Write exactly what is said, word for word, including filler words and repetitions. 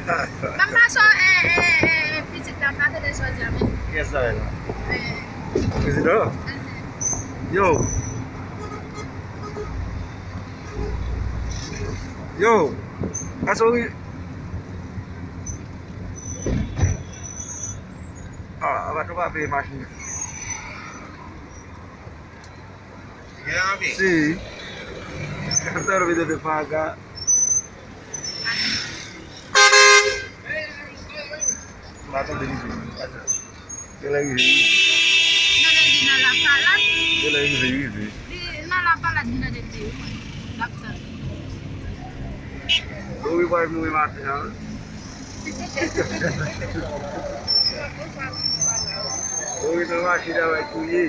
Ban m pase w, eh, eh, eh, pitit dam nan, tande sa w di a, men. Kiyès sa ye la? Eh. Prezidan? Mhm. Yo! Yo! Pase w wi. Ah, apa tou pa peye machin. Gen anvi? Si. Pero video de paga. M pa tande li di. Gen lè rive wi. Gen lè li nan lapalad. Gen lè rive, rive. Li nan lapalad, li nan de di wi. L ap tann. Wi, pral mouri maten an. Wi, nan machin avèk touye.